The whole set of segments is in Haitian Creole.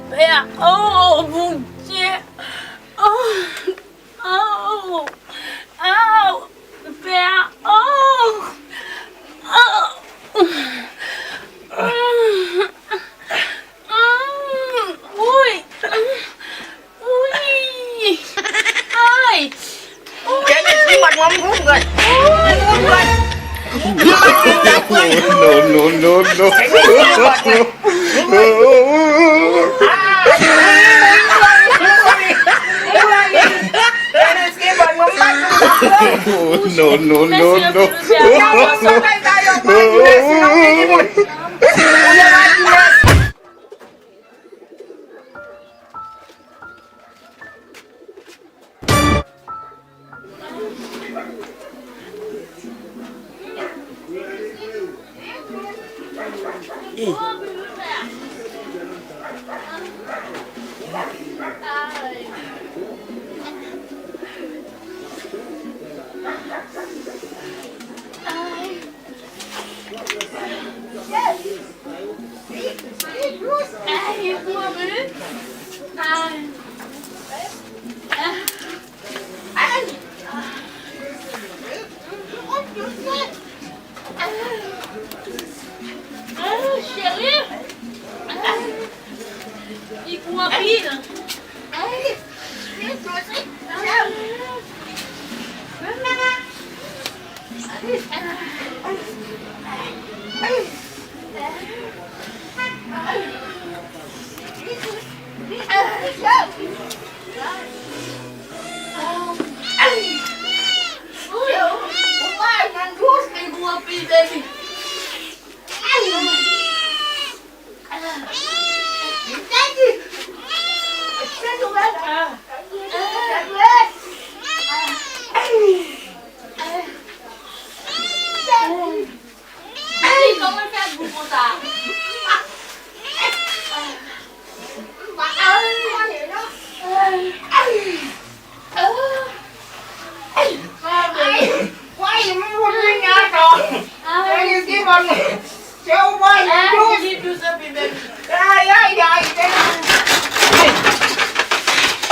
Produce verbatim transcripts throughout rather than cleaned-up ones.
Pè a, oh, Bondye. Oh, oh, oh, pè a, oh, oh. Mm, mm, wi. Wi. Ay. Kenneth, li bat mwen, m fout pran. M fout pran. Non, non, non, non. Non, non, non, non. Cheri! Li gwo anpil.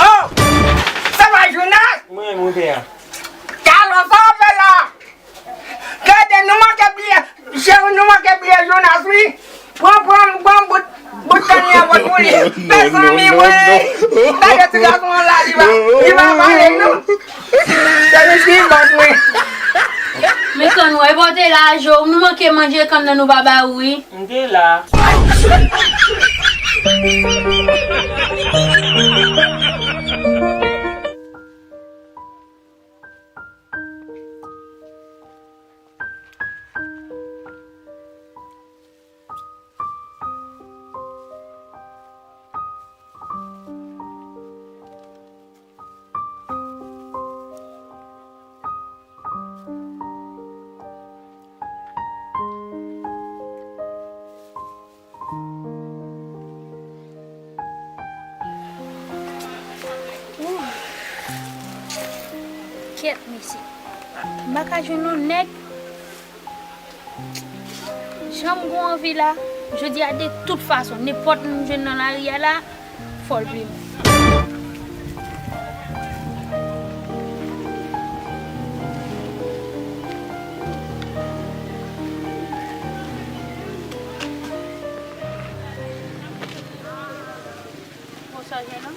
Oh! Sa va, Jonas? Mwen, mwen, pè a. Talò, sa w ap fè la? Gade, nou manke bliye, cheri, nou manke bliye Jonas, wi. Pran, pran, pran bout, bout kanni an pou li. Mezanmi, wi. Gade ti gason an la, li va, li va pale, non. Se li ki bòs, wi. Men kann, wè, bò te la, Joe, nou manke manje kann nan nou pa ba ou, wi. M te la. Kèt, mesye. M pa ka jwenn yon nèg. Jan m gon anvi la, jodi a de tout fason, nenpòt moun m jwenn nan lari a la, fò l bliye m. Bonswa, jèn òm.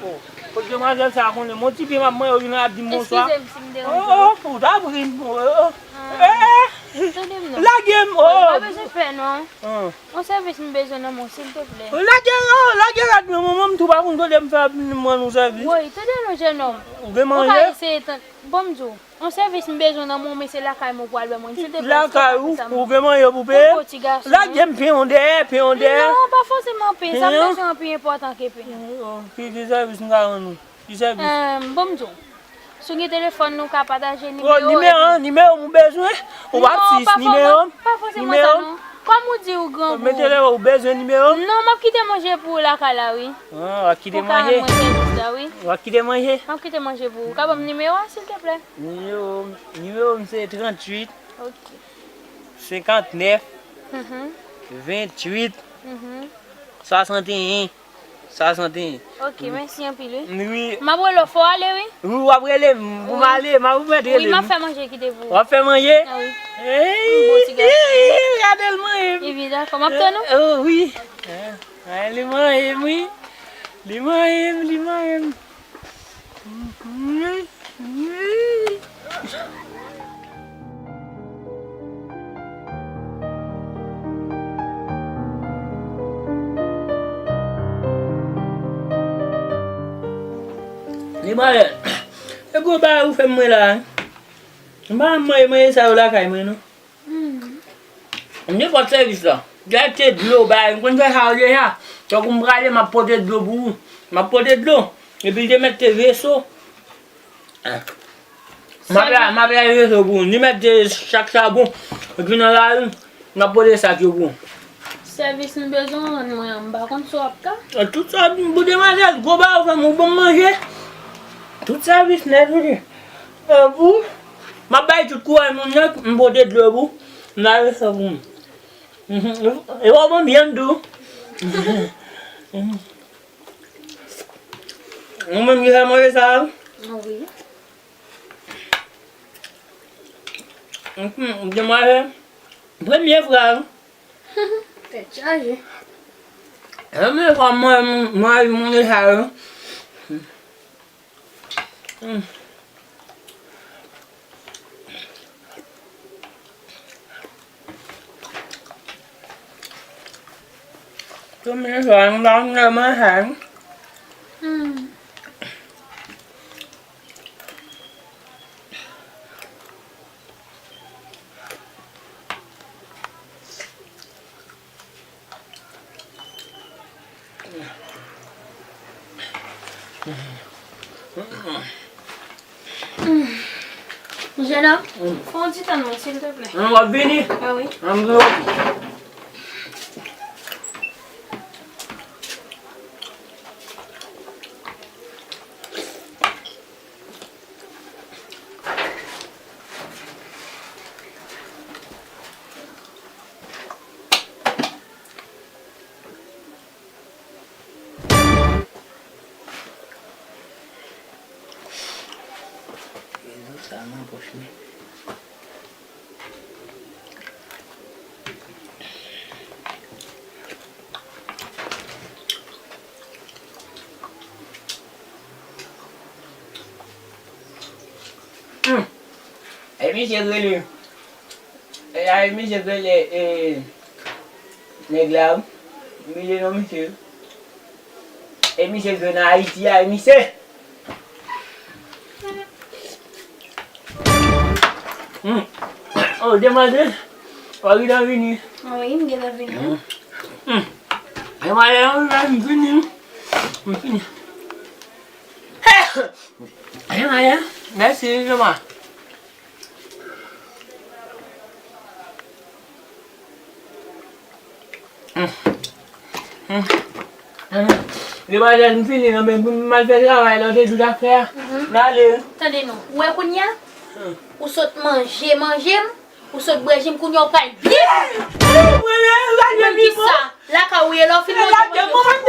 Oh, kot demwazèl sa a konnen m on ti pye m ap manyen, ou vin ap di m bonswa. Eskize m si m deranje w. Oh, oh, ou ta ap ri m. Oh, oh. Ah, eh, tande m non. Lage m, oh. Ou pa bezwen pè non. Ah. On sèvis m bezwen nan men w, silteplè. Lage, oh, lage rad mwen, mwen, mwen, m tou pa konn kote m fè ap vin rann ou sèvis. Woy, tande non, jèn òm. Ou gen manje? Ou ka eseye tan-, bon, m di w. On sèvis m bezwen nan men w, men se lakay mwen ou pral ban mwen, silteplè. Lakay ou, ou gen manje pou peye? Yon ti gason. Lage m, pen yon dèyè, pen yon dèyè. Non, pa fòseman pen, sa m bezwen an pi enpòtan ke pen. Oh, ki, ki sèvis m ka rann ou? Ki sèvis? Em, bon, m di w. Si w gen telefòn, nou ka pataje nimewo. Oh, nimewo, nimewo m bezwen. Ou pa sis nimewo m? Non, pa fòseman sa non. Kòm ou di ou grangou. Mete le ou bezwen nimewo m? Non, m ap kite manje pou ou lakay la, wi. Ah, w ap kite manje? Pou ka rann mwen sèvis la, wi. W ap kite manje? M ap kite manje pou ou. Ou ka ban m nimewo a, silteplè? Nimewo, nimewo m se tranntuit, ok, senkantnèf, mhm, venntuit, mhm, swasanteyen. Sa santi. Ok, mèsi anpil, wi. Wi. M ap rele w, fò w ale, wi. Wi, w ap rele m. Pou m ale, m ap mèt rele m. Wi, m ap fè manje kite pou ou. W ap fè manje? Ah, wi. Ey, bon ti gason. Ey, gade l manje m. Epi dakò, m ap tann ou. Oh, wi. Ah, li manje m, wi. Li manje m, li manje m. Li manje. E gwo bagay ou fè m mwen la. M pa manje manje sa yo lakay mwen, non. Nenpòt sèvis la. Dèyè te dlo, bay, m konn fè sa yo deja. Tankou m prale, m ap pote dlo pou ou. M ap pote dlo. Epi li te mèt te veso. M ap la, m ap la veso pou ou. Li mèt te chak chabon. Epi nan lari, m ap pote sak yo pou ou. Sèvis m bezwen rann mwen an, m pa konn si w ap ka. Tout sa, m pou demwazèl, gwo bagay ou fè m, ou ban m manje. Tout sèvis nèt, wi. E pou, m ap bay tout kouraj moun nan, m pote dlo pou, m lave sa pou m. Mhm. E w ap bon byen tou. Ou menm ki fè manje sa a? Wi. Mhm, demwazèl, premye fwa. Tèt chaje. Premye fwa mwen, mwen manje sa yo. Mm. Premye fwa m pa konn manje sa. Mm. Jènòm, fè yon ti tann mwen, silteplè. Mwen, w ap vini? Ah wi. Mwen, m Rezo sa nan pòch mwen. Hmm. E misye k rele. E a, e misye k rele, e, nèg la, wi. M bliye non misye. E misye k jwenn Ayiti a, e misye. Hmm. Oh, demwazèl. Ou gentan vini? Wi, m gentan vini. Hmm. Hmm. Demwazèl, m vini. M vini. Hey! Demwazèl, mèsi, wi, demwazèl. Demwazèl, m fini non, men pou m al fè travay la, ou te di w t ap fè a. Mhm. M ale. Tande non, ou wè kounye a? Hmm. Ou sot manje, manje m, ou sot bwè ji m, kounye a ou pral byen. Ou konn kisa? Lakay ou ye, lè w fin manje, manje.